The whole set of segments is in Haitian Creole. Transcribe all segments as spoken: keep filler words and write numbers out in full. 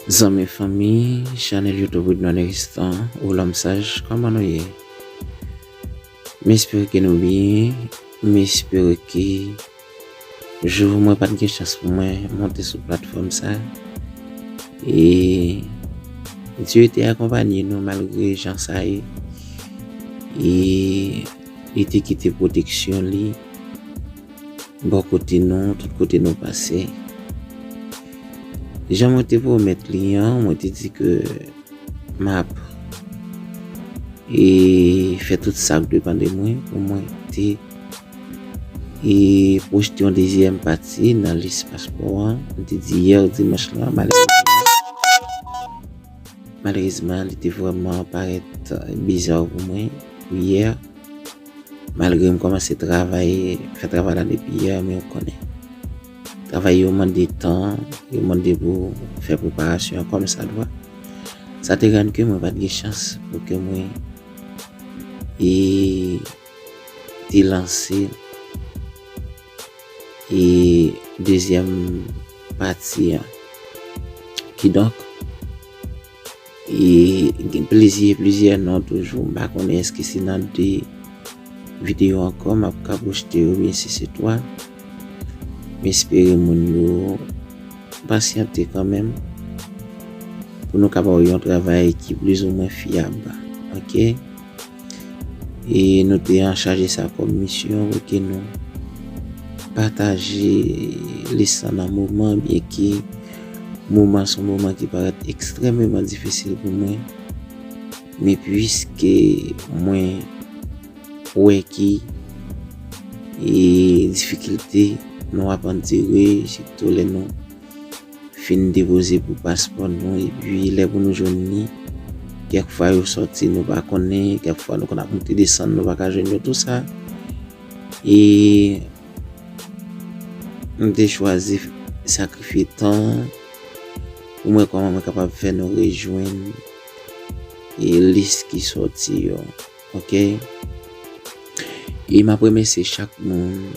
Zanmi, fanmi, chanèl YouTube Widnon Eristan, ou lòm saj, kòman nou ye? M espere ke nou byen, m espere ke jou mwen pa t gen chans pou mwen monte sou platfòm sa. E Dye te akonpanye nou malgre jan sa ye. E li te kite pwoteksyon li bò kote nou, tout kote nou pase. Jan mwen te pwomèt li an, mwen te di ke m ap, e, fè tout sa k depann de mwen pou mwen te, e, pwojte yon dezyèm pati nan lis paspò an. Mwen te di yè dimanch lan, malerezman, malerezman, li te vrèman parèt, e, biza pou mwen pou yè. Malgre m kòmanse travay, fè travay la depi yè, men w konnen. Travay yo mande tan, yo mande pou fè preparasyon an kòmsadwa. Sa te rann ke mwen pa t gen chans pou ke mwen, e, te lanse, e, dezyèm pati an. Kidonk, e, gen plizyè, plizyè non toujou. M pa konnen èske se nan de videyo ankò m ap ka poste oubyen si se twa. M espere moun yo pasyante kanmenm pou nou kapab wè yon travay ki plizoumwen fyab. Oke? E nou te anchaje sa kòm misyon pou ke nou pataje lis lan nan moman, byenke moman se yon moman ki parèt ekstrèmeman difisil pou mwen. Men piske mwen wè ki, e, difikilte nou ap andire, sitou lè nou fin depoze pou paspò nou, epi lè pou nou jwenn li, kèk fwa yo sòti, nou pa konnen, kèk fwa nou konn ap monte desann, nou pa ka jwenn yo, tou sa. E m te chwazi sakrifye tan pou mwen, kòman mwen kapab fè nou rejwenn, e, lis ki sòti yo. Oke? E m ap remèsye chak moun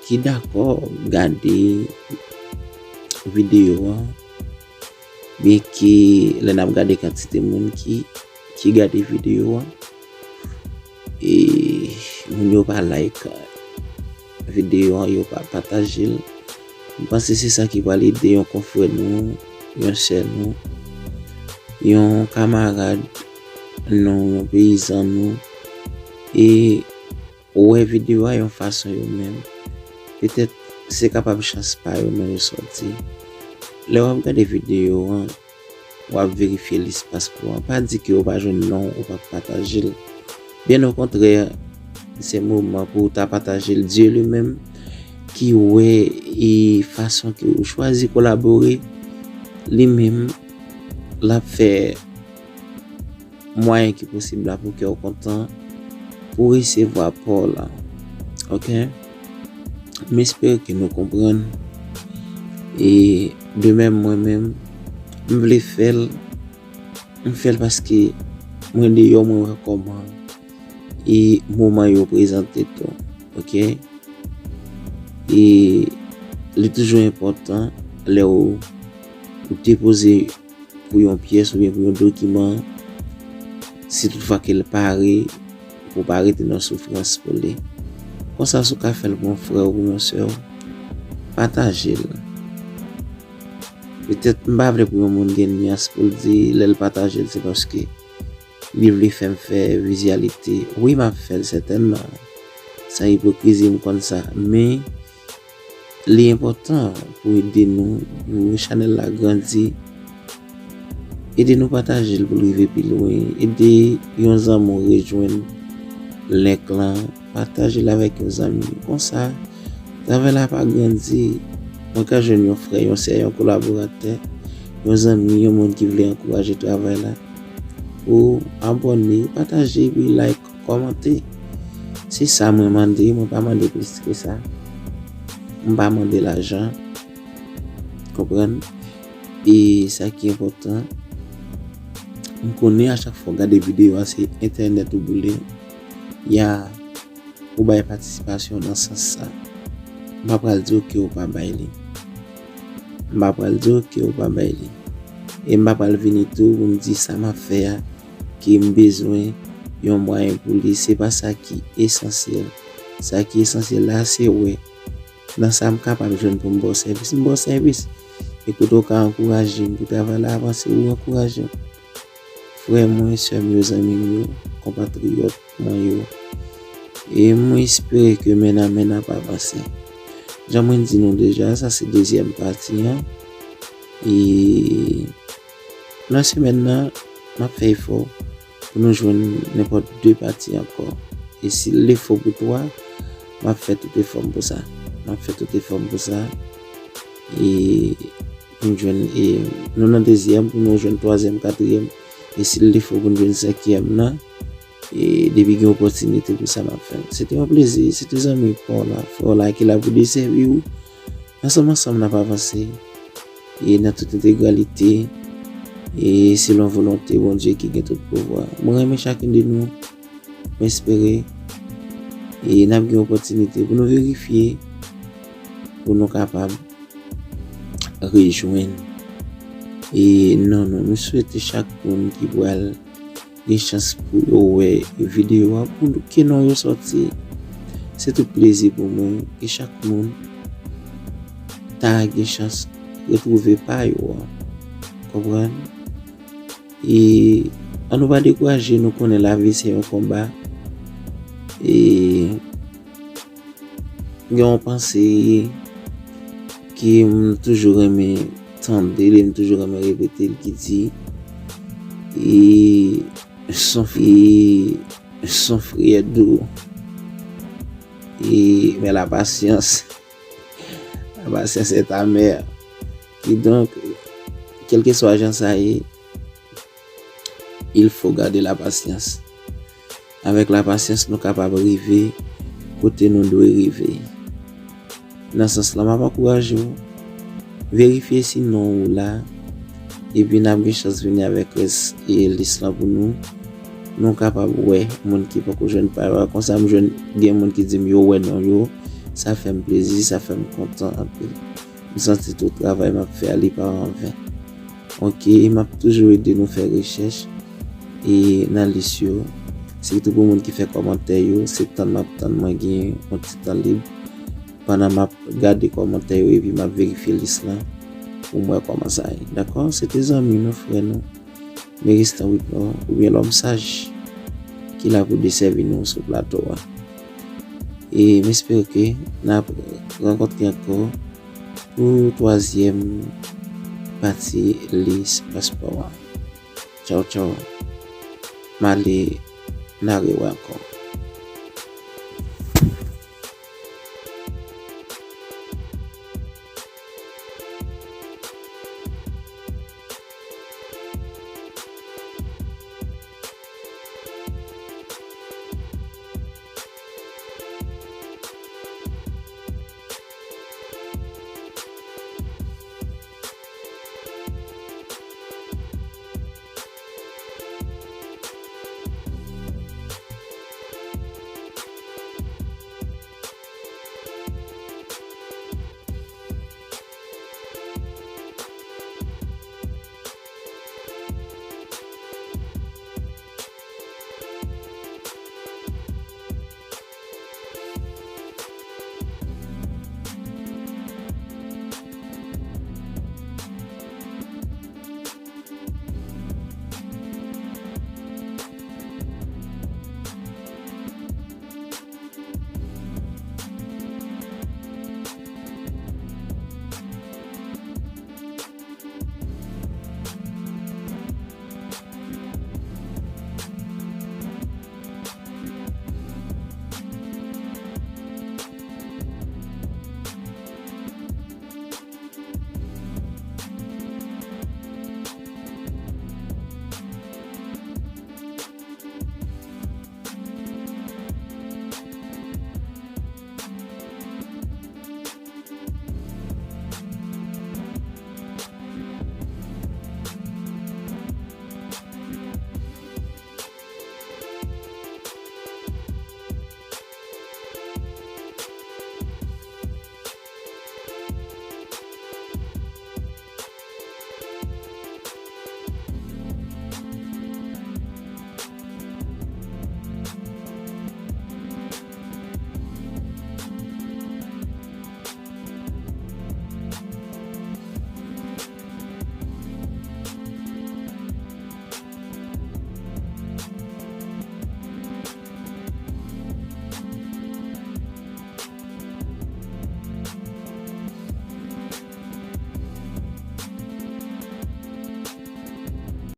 ki dakò gade videyo an, byenke lè n ap gade kantite moun ki, ki gade videyo an, e moun yo pa like videyo an, yo pa pataje l. M panse se sa ki pral ede yon konfrè nou, yon sè nou, yon kamarad nou, yon peyizan nou, e wè videyo a yon fason yo menm. Petèt se kapab chans pa yo menm yo sòti. Lè w ap gade videyo an, w ap verifye lis paspò an. Pa di ke w pa jwenn non, ou pa pataje l. Byen okontrè, se moman pou w ta pataje l. Dye li menm ki wè e fason ke ou chwazi kolabore, li menm l ap fè mwayen ki posib la pou kè w kontan, pou resevwa pa w la. Oke? M espere ke nou konprann. E de menm, mwen menm, m vle fè l. M fè l paske mwen deyò, mwen wè kòman e moman yo prezante tou. Oke? E li toujou enpòtan lè w, ou depoze pou yon pyès oubyen pou yon dokiman, si toutfwa ke l pare, pou w pa rete nan soufrans pou li. Konsa, si w ka fè l pou yon frè w, pou yon sè w, pataje l. Petèt, m pa vle pou yon moun gen nyans pou l di, lè l pataje l, se paske li vle fè m fè vizyalite. Wi, m ap fè l sètènman. San ipokrizi, m konn sa. Men, li enpòtan pou ede nou, pou chanèl la grandi. Ede nou pataje l pou l rive pi lwen. Ede yon zanmi w rejwenn link lan. Pataje l avèk yon zanmi. Konsa, travay la ap grandi. Mwen ka jwenn yon frè, yon sè, yon kolaboratè, yon zanmi, yon moun ki vle ankouraje travay la. Ou abòne, pataje, epi like, kòmante. Se sa mwen mande, mwen pa mande plis ke sa. M pa mande lajan. Konprann? E sa ki enpòtan, m konnen a chak fwa w gade videyo a, se entènèt ou boule. Ya, ou bay patisipasyon nan sans sa. M pa pral di w ke w pa bay li. M pa pral di w ke w pa bay li. E m pa pral vini tou pou m di sa m ap fè a, ke m bezwen yon mwayen pou li. Se pa sa ki esansyèl. Sa ki esansyèl la, se wè nan sa m kapab jwenn pou m ba w sèvis, m ba w sèvis. E kote w ka ankouraje m pou travay la avanse, ou ankouraje m. Frè mwen, sè m yo, zanmi m yo, konpatriyòt mwen yo. E mwen espere ke men nan men n ap avanse. Jan mwen di nou deja, sa se dezyèm pati an. E nan semèn nan, m ap fè efò pou nou jwenn nenpòt de pati ankò. E si l defo pou twa, m ap fè tout efò m pou sa. M ap fè tout efò m pou sa. E pou n jwenn, e nou nan dezyèm, pou nou jwenn twazyèm, katriyèm. E si l defo pou n jwenn senkyèm nan, e depi gen opòtinite pou sa, m ap fè l. Se te yon plezi, se te zanmi pa w la, frè w la ki la pou desèvi w. Ansanm, ansanm, n ap avanse. E nan tout entegralite, e selon volonte Bondye ki gen tout pouvwa. Mwen renmen chakyoun de nou. Mwen espere, e n ap gen opòtinite pou nou verifye, pou nou kapab rejwenn. E non, non, nou swete chak moun ki pral gen chans pou yo wè videyo a, pou ke non yo sòti. Se tout plezi pou mwen ke chak moun ta gen chans retwouve pa yo a. Konprann? E ann nou pa dekouraje, nou konnen lavi se yon konba. E gen yon panse ke m toujou renmen tande li, m toujou renmen repete l ki di, e son, e son friyè dou, e men la pasyans, la pasyans est amère. Kidonk, kèlkeswa jan sa ye, il faut garder la patience. Avèk la pasyans, nou kapab rive kote nou dwe rive. Nan sans lan, m ap ankouraje w, verifye si non ou la, epi n ap gen chans vini avèk rès e lis lan pou nou. Nou kapab wè moun ki poko jwenn pa yo a. Konsa, m jwenn gen moun ki di m yo wè non yo. Sa fè m plezi, sa fè m kontan anpil. M santi tout travay m ap fè a, li pa anven. Ok, m ap toujou ede nou fè rechèch e nan lis yo. Sitou pou moun ki fè kòmantè yo, se tann m ap tann mwen gen yon ti tan lib. Pandan m ap gade kòmantè yo epi m ap verifye lis lan pou m wè kòman sa ye. Dakò? Se te zanmi nou, frè nou, Meristan Whitnor, oubyen Lòm Saj, ki la pou desèvi nou sou plato a. E m espere ke n ap rankontre ankò pou twazyèm pati lis paspò a. Tchaw, tchaw. M ale, n a rewè ankò.